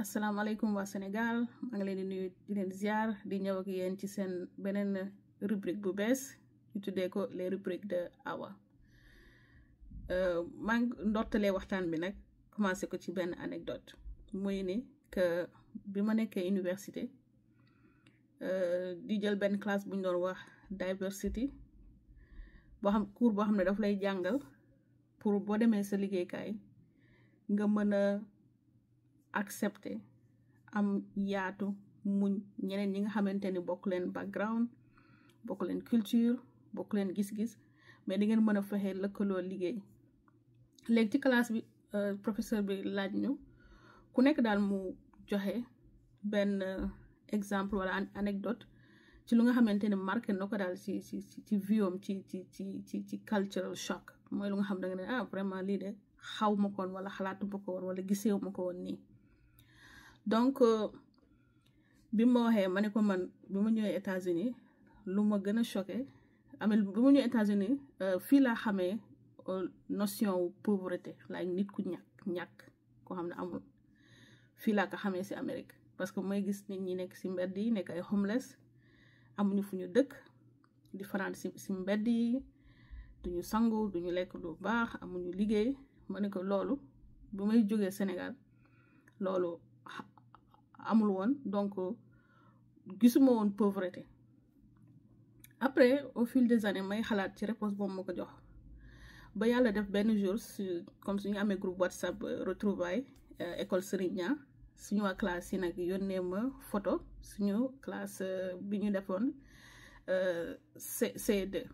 asalaamaaleykum waa Sénégal maa ngi leen di nuyu di leen ziar di ñëw ak yéen ci seen beneen rubrique bu bees ñu tuddee ko les rubriques de Awa maa ngi ndortalee waxtaan bi nag commencé ko ci benn anecdote muy ni que bi ma nekkee université di jël benn classe bu ñu doon wax diversity boo xam cours boo xam ne daf lay jàngal pour boo demee sa liggéeykaay nga mën a accepter am yaatu muñ ñeneen ñi nga xamante ni bokk leen background bokk leen culture bokk leen gis-gis mais di ngeen mën a fexe lëkkaloo liggéey léegi ci classe bi professeur bi laaj ñu ku nekk daal mu joxe benn exemple wala anecdote ci lu nga xamante ni marqué na ko daal ci viom ci cultural shock mooy lu nga xam da nga ne vraiment lii de xaw ma ko woon wala xalaatu ma ko woon wala giseewu ma ko woon nii donc bi ma waxee ma ne ko man bi ma ñëwee États-Unis lu ma gën a choqué amel bi ma ñëwee États-Unis fii laa xamee notion wu pauvreté laay nit ku ñàkk koo xam ne amul fii laa ko xamee si Amérique parce que may gis nit ñi nekk si mbedd yi nekk ay homeless amuñu fu ñu dëkk di fanaan si mbedd yi duñu sangu duñu lekk lu baax amuñu liggéey ma ne ko loolu bu may jógee Sénégal loolu amul woon donc gisuma woon pauvreté après au fil des années may xalaat ci réponse boobu ma ko jox ba yàlla def benn jour comme suñu amee groupe WhatsApp retrouvailles école Serigne Niang suñu waa classe yi nag yónnee ma photo suñu classe bi ñu defoon C2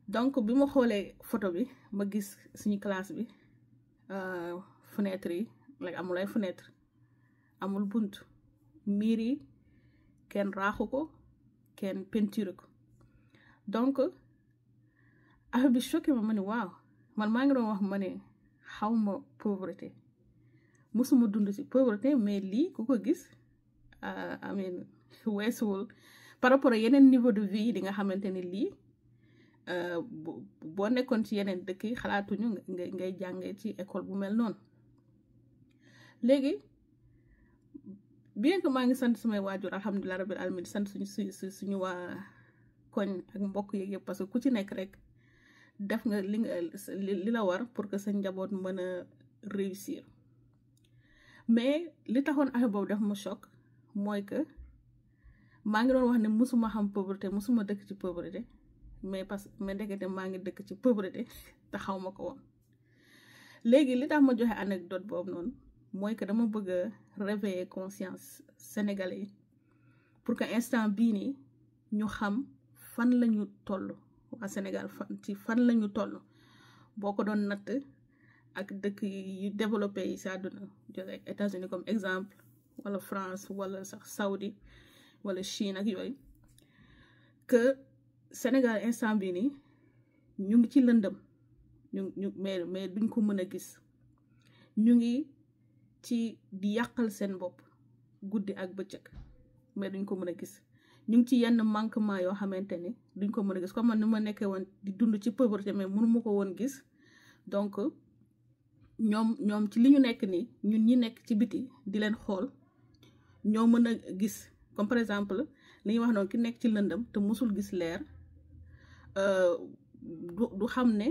donc bi ma xoolee photo bi ma gis suñu classe bi fenêtre yi like amul ay fenêtre amul bunt miir yi kenn raaxu ko kenn peinture ko donc affaire bi choqué ma ne waaw man maa ngi doon wax ma ne xaw ma pauvreté musuma dund ci pauvreté mais lii ku ko gis amin weesuwul par rapport ak yeneen niveau de vie di nga xamante ni lii boo nekkoon ci yeneen dëkk yi xalaatuñu ngay jàngee ci école bu mel noonu léegi bien que maa ngi sant samay waajur alhamdulilah rabbil alamin sant suñu waa koñ ak mbokk yeeg yëpp parce que ku ci nekk rek def nga li la war pour que sa njaboot mën a réussir mais li taxoon affaire boobu def ma choc mooy que maa ngi doon wax ne musuma xam pauvreté musuma dëkk ci pauvreté mais ndekete maa ngi dëkk ci pauvreté te xaw ma ko woon léegi li tax ma joxe anecdote boobu noonu mooy que dama bëgg a réveiller conscience sénégalais yi pour que instant bii nii ñu xam fan la ñu toll waa Sénégal fan la ñu toll boo ko doon natt ak dëkk yu développé yi si àdduna joxe États-Unis comme exemple wala France wala sax Saoudi wala Chine ak yooyu que Sénégal instant bii nii ñu ngi ci lëndëm ñu mais duñ ko mën a gis ñu ngi ci di yàqal seen bopp guddi ak bëccëg mais duñ ko mën a gis ñu ngi ci yenn manquement yoo xamante ni duñ ko mën a gis comme man ni ma nekkee woon di dund ci pauvreté mais mënu ma ko woon gis donc ñoom ci li ñu nekk nii ñun ñi nekk ci biti di leen xool ñoo mën a gis comme par exemple li ñuy wax noonu ki nekk ci lëndëm te musul gis leer du xam ne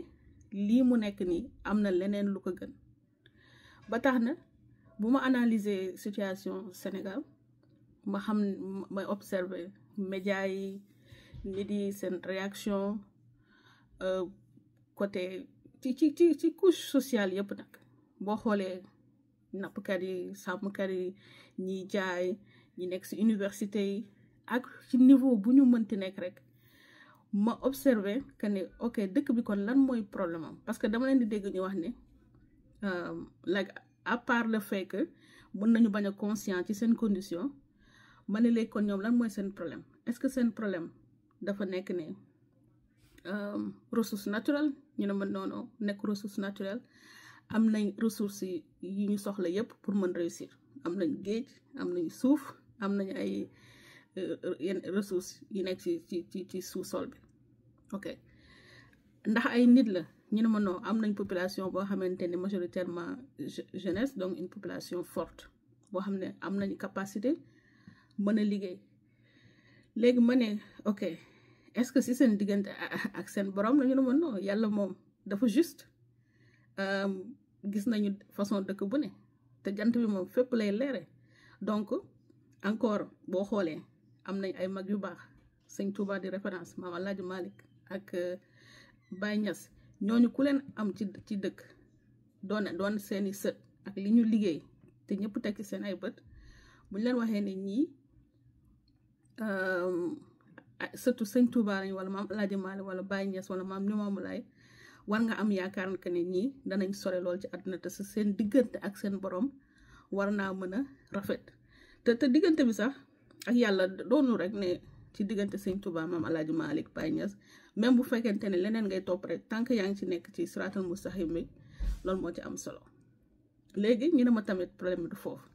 lii mu nekk nii am na leneen lu ko gën ba tax na bu ma analyser situation Sénégal ma xam may observer médias yi nit yi seen réaction côté ci couche sociale yëpp nag boo xoolee nappkat yi sàmmkat yi ñiy jaay ñi nekk ci université yi ak ci niveau bu ñu mënti nekk rek ma observer que ne ok dëkk bi kon lan mooy problème am parce que dama leen di dégg ñu wax ne like à part le fait que mën nañu bañ a conscient ci seen condition ma ne léegi kon ñoom lan mooy seen problème est-ce que seen problème dafa nekk ne ressource naturelle ñu ne ma noonu nekk ressource naturelle am nañ ressources yi ñu soxla yépp pour mën réussir am nañ géej am nañ suuf am nañ ay yenn ressources yi nekk ci sous-sol bi ok ndax ay nit la ñu ne ma non am nañ population boo xamante ne majoritairement jeunesse donc une population forte boo xam ne am nañu capacité mën a liggéey léegi ma ne ok est-ce que si seen diggante ak seen borom la ñu ne ma non yàlla moom dafa juste gis nañu façon dëkk bu ne te jant bi moom fépp lay leere donc encore boo xoolee am nañ ay mag yu baax sëñ Touba di référence maam Alaaji Malick ak Baye Niass ñooñu ku leen am ci dëkk doon seeni sët ak li ñu liggéey te ñëpp tekki seen ay bët buñ leen waxee ne ñii surtout sëñ Touba lañ wala maam Alaaji Malick wala Baye Niass wala maam Limaamu Laay war nga am yaakaar que ne ñii danañ sore lool ci àdduna te seen diggante ak seen borom war naa mën a rafet te diggante bi sax ak yàlla doonul rek ne ci diggante sëñ Touba maam Alaaji Malick Baye Niass même bu fekkente ne leneen ngay topp rek tant que yaa ngi ci nekk ci siraatal mustaqim bi loolu moo ci am solo léegi ñu ne ma tamit problème bi du foofu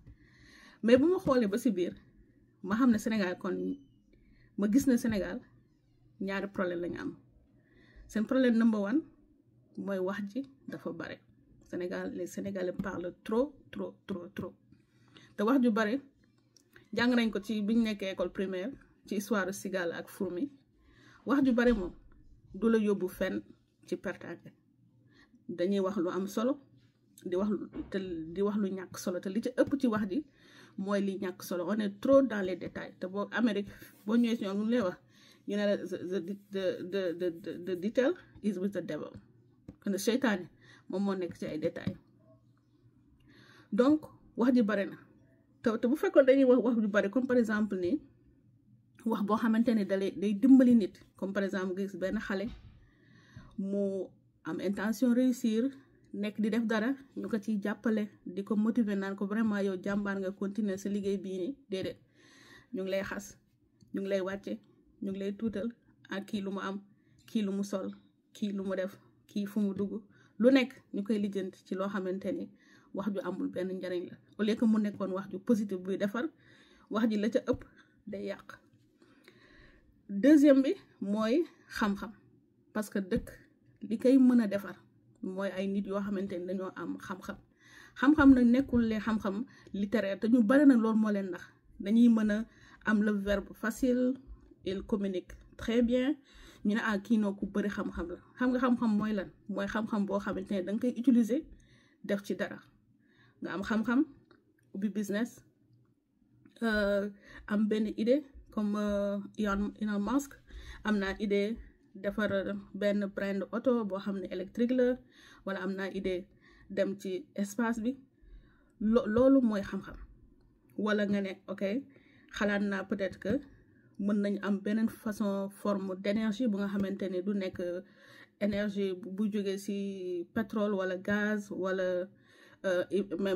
mais bu ma xoolee ba si biir ma xam ne Sénégal kon ma gis ne Sénégal ñaari problème lañu am seen problème number one mooy wax ji dafa bare Sénégal les Sénégalais parlent trop te wax ju bare jàng nañ ko ci biñ nekkee école primaire ci histoire cigale ak fourmi wax ju bare moom du la yóbbu fenn ci pertaange dañuy wax lu am solo di wax lu ñàkk solo te li ci ëpp ci wax ji mooy li ñàkk solo on est trop dans les détails te boo Amérique boo ñëwee si ñoom lu lay wax ñu ne la the detail is with the devil kon seytaane moom moo nekk ci ay détails donc wax ji bare na te bu fekkoon dañuy wax ju bare comme par exemple nii wax boo xamante ne day dimbali nit comme par exemple gis benn xale mu am intention réussir nekk di def dara ñu ko ciy jàppale di ko motiver naan ko vraiment yow jàmbaar nga continuer sa liggéey bii nii déedéet ñu ngi lay xas ñu ngi lay wàcce ñu ngi lay tuutal ak kii lu mu am kii lu mu sol kii lu mu def kii fu mu dugg lu nekk ñu koy lijjanti ci loo xamante ni wax ju amul benn njariñ la au lieu que mu nekkoon wax ju positif buy defar wax ji la ca ëpp day yàq deuxième bi mooy xam-xam parce que dëkk li koy mën a defar mooy ay nit yoo xamante ni dañoo am xam-xam nag nekkul le xam-xam littéraire te ñu bari nag loolu moo leen ndax dañuy mën a am le verbe facile il communique très bien ñu ne kii noo ku bëri xam-xam la xam nga xam-xam mooy lan mooy xam-xam boo xamante ne da nga koy utiliser def ci dara nga am xam-xam ubbi business am benn idée comme Elon Musk am naa idée defar benn brand auto boo xam ne électrique la wala am naa idée dem ci espace bi loolu mooy xam-xam wala nga ne ok xalaat naa peut-être que mën nañ am beneen façon forme d'énergie bu nga xamante ne du nekk énergie bu jógee ci pétrole wala gaz wala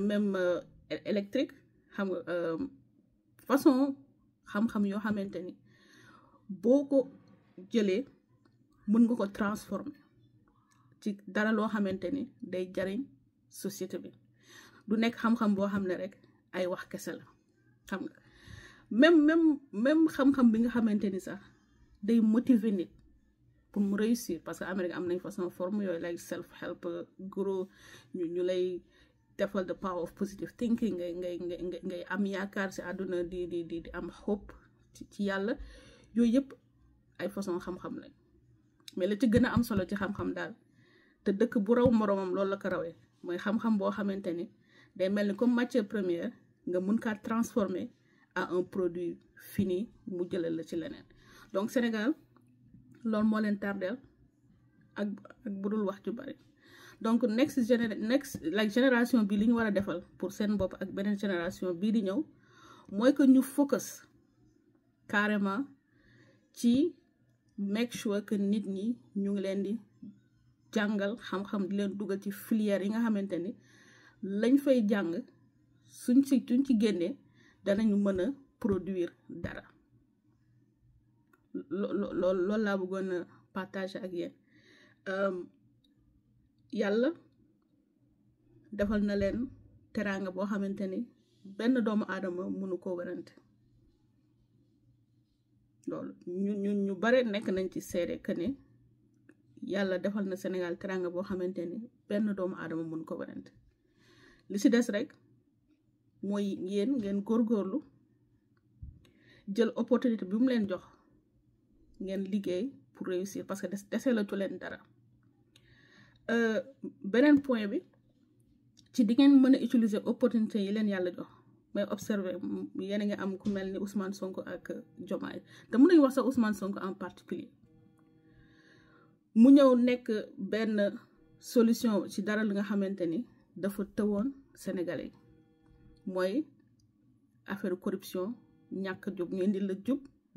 même électrique xam nga façon xam-xam yoo xamante ni boo ko jëlee mën nga ko transformer ci dara loo xamante ni day jariñ société bi du nekk xam-xam boo xam ne rek ay wax kese la xam nga même xam-xam bi nga xamante ni sax day motiver nit pour mu réussir parce que Amérique am nañ façon forme yooyu like self help guru ñu lay defal the power of positive thinking ngay am yaakaar ci àdduna di am hope ci yàlla yooyu yëpp ay façon xam-xam lañ mais la ci gën a am solo ci xam-xam daal te dëkk bu raw moroomam loolu la ko rawee mooy xam-xam boo xamante ni day mel ni comme matière première nga mun kaa transformer à un produit fini mu jëlal la ci leneen donc Sénégal loolu moo leen tardeel ak budul wax ju bari donc next génération bi li ñu war a defal pour seen bopp ak beneen génération bii di ñëw mooy que ñu focus carrément ci make sure que nit ñi ñu ngi leen di jàngal xam-xam di leen dugal ci filière yi nga xamante ni lañ fay jàng suñ ci génnee danañu mën a produire dara loolu laa bëggoon a partager ak yéen yàlla defal na leen teraanga boo xamante ni benn doomu aadama mënu koo werante loolu ñu bare nekk nañ ci seede que ne yàlla defal na Sénégal teraanga boo xamante ni benn doomu aadama mënu ko werante li ci des rek mooy yéen ngeen góorgóorlu jël opportunité bi mu leen jox ngeen liggéey pour réussir parce que deseelatu leen dara. Beneen point bi ci di ngeen mën a utiliser opportunité yi leen yàlla jox mais observer yéen a ngi am ku mel ni Ousmane Sonko ak Diomaye te mën nañu wax sax Ousmane Sonko en particulier mu ñëw nekk benn solution ci dara li nga xamante ni dafa tëwoon Sénégalais mooy affaire corruption ñàkk jub ñu indi la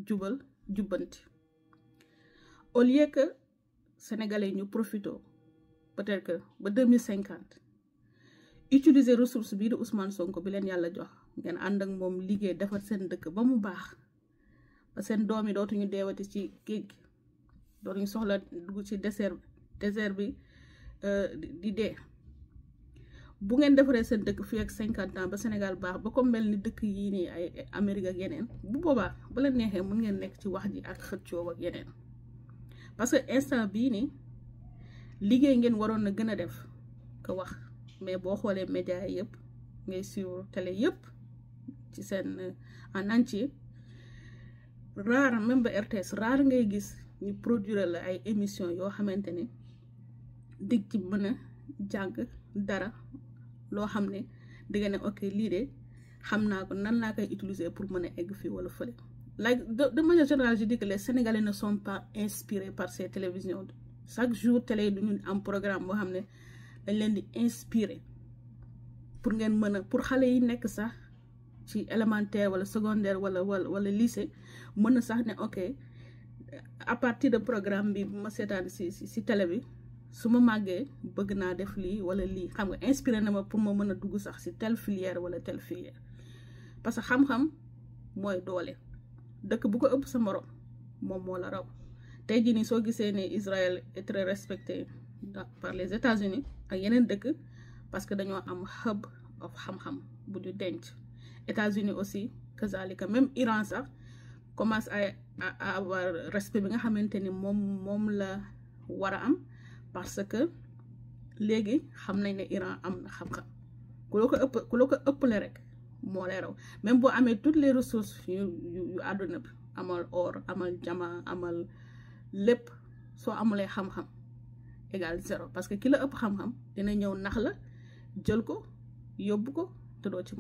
jubal jubbanti au lieu que Sénégalais ñu profito peut-être que ba 2050 utiliser ressource bii di Ousmane Sonko bi leen yàlla jox ngeen ànd ak moom liggéey defar seen dëkk ba mu baax ba seen doom yi dootuñu deewati ci géej gi dootuñu soxla dugg ci désert bi di dee. Bu ngeen defaree seen dëkk fii ak 50 ans ba Sénégal baax ba ko mel ni dëkk yii nii ay Amérique ak yeneen bu boobaa ba la neexee mën ngeen nekk ci wax ji ak xëccoo ak yeneen parce que instant bii nii liggéey ngeen waroon na gën a def ko wax mais boo xoolee média yëpp ngay suivre télé yëpp ci seen en entier rare même ba RTS rare ngay gis ñu produire la ay émission yoo xamante ne dig ci mën a jàng dara loo xam ne digga ne ok lii de xam naa ko nan laa koy utiliser pour mën a egg fii wala fële like de manière générale je dis que les Sénégalais ne sont pas inspirés par ces télévisions chaque jour télé yi duñu am programme boo xam ne dañ leen di inspiré pour ngeen mën a pour xale yi nekk sax ci élémentaire wala secondaire wala lycée mën na sax ne ok à partir de programme bi bu ma seetaan si télé bi su ma màggee bëgg naa def lii wala lii xam nga inspiré na ma pour ma mën a dugg sax si telle filière wala telle filière parce que xam-xam mooy doole dëkk bu ko ëpp sa morom moom moo la raw tey jii nii soo gisee ne Israël est très respecté par les États-Unis ak yeneen dëkk parce que dañoo am hub of xam-xam bu ñu denc États-Unis aussi kazalika même Iran sax commence à avoir respect bi nga xamante ni moom la war a am parce que léegi xam nañ ne Iran am na xam-xam ku la ko ëppale rek moo lay raw même boo amee toutes les ressources yu àdduna bi amal or amal jama amal lépp soo amulee xam-xam égal 0 parce que ki la ëpp xam-xam dina ñëw nax la jël ko yóbbu ko te doo ci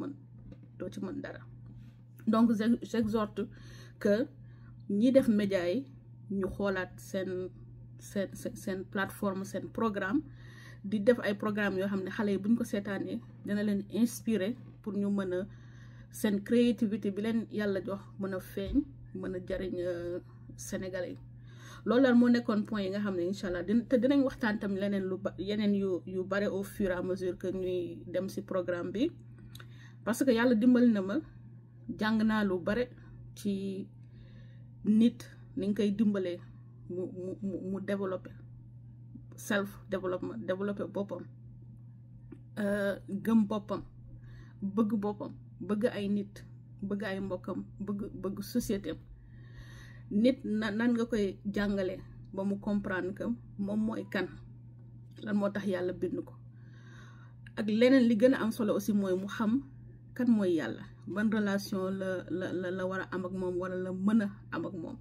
mën dara donc j'exhorte que ñi def média yi ñu xoolaat seen plateforme seen programme di def ay programme yoo xam ne xale yi buñ ko seetaanee dina leen inspirer pour ñu mën a seen créativité bi leen yàlla jox mën a feeñ mën a jariñ Sénégalais yi loolu daal moo nekkoon point yi nga xam ne incha allah te dinañ waxtaan tam leneen yeneen yu bare au fur et à mesure que ñuy dem ci programme bi parce que yàlla dimbali na ma jàng naa lu bare ci nit ni nga koy dimbalee mu développer self développement développer boppam gëm boppam bëgg ay nit bëgg ay mbokkam bëgg société nit nan nga koy jàngale ba mu comprendre que moom mooy kan lan moo tax yàlla bind ko ak leneen li gën a am solo aussi mooy mu xam kan mooy yàlla ban relation la war a am ak moom wala la mën a am ak moom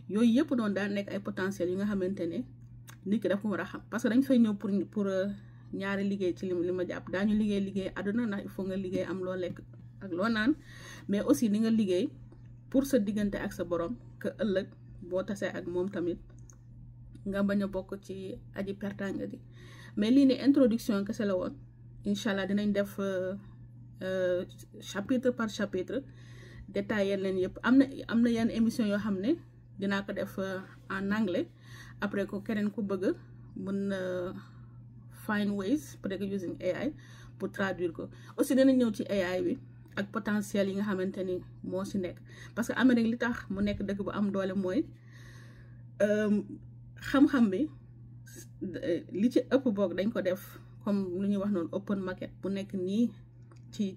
yooyu yëpp noonu daa nekk ay potentiel yi nga xamante ne nit ki daf ko war a xam parce que dañ fay ñëw pour ñaari liggéey ci li ma jàpp daañu liggéey àdduna ndax il faut nga liggéey am loo lekk ak loo naan mais aussi ni nga liggéey pour sa diggante ak sa borom que ëllëg boo tasee ak moom tamit nga bañ a bokk ci aji pertanga di mais lii ne introduction kese la woon incha allah dinañ def chapitre par chapitre détaillé leen yëpp am na yenn émission yoo xam ne dinaa ko def en anglais après ko keneen ku bëgg mën na find ways peut-être using AI pour traduire ko aussi dinañ ñëw ci AI bi ak potentiel yi nga xamante ni moo ci nekk parce que Amérique li tax mu nekk dëkk bu am doole mooy xam-xam bi li ci ëpp boog dañ ko def comme lu ñuy wax noonu open market bu nekk nii ci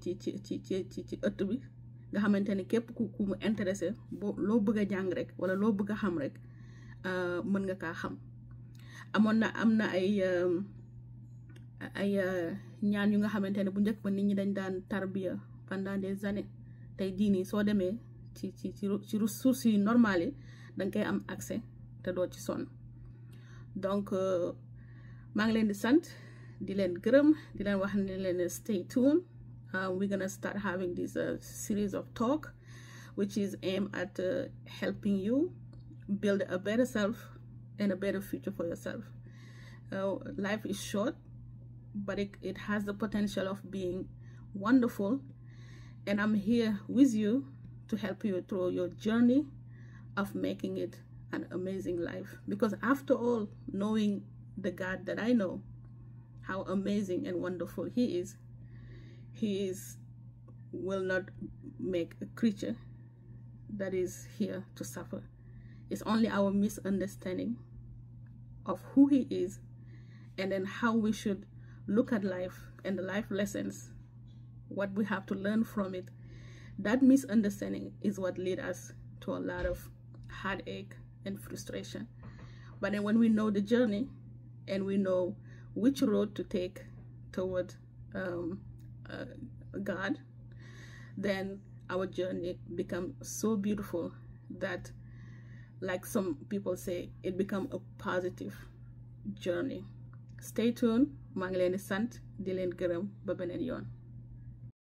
ëtt bi nga xamante ni képp ku mu intéressé loo bëgg a jàng rek wala loo bëgg a xam rek mën nga kaa xam am na ay ñaan yu nga xamante ne bu njëkk ba nit ñi dañ daan tarbiya pendant des années tey jii nii soo demee ci ressources yi normales yi danga koy am accès te doo ci sonn donc maa ngi leen di sant di leen gërëm di leen wax ne leen stay tuned. We're gonna start having this series of talk which is aimed at helping you build a better self and a better future for yourself. Life is short, but it has the potential of being wonderful, and I'm here with you to help you through your journey of making it an amazing life. Because after all, knowing the God that I know, how amazing and wonderful He will not make a creature that is here to suffer. It's only our misunderstanding of who He is, and then how we should look at life and the life lessons, what we have to learn from it. That misunderstanding is what leads us to a lot of heartache and frustration. But then when we know the journey and we know which road to take toward God, then our journey becomes so beautiful that, like some people say, it becomes a positive journey. Stay tuned. maa ngi leen di sant di leen gërëm ba beneen yoon.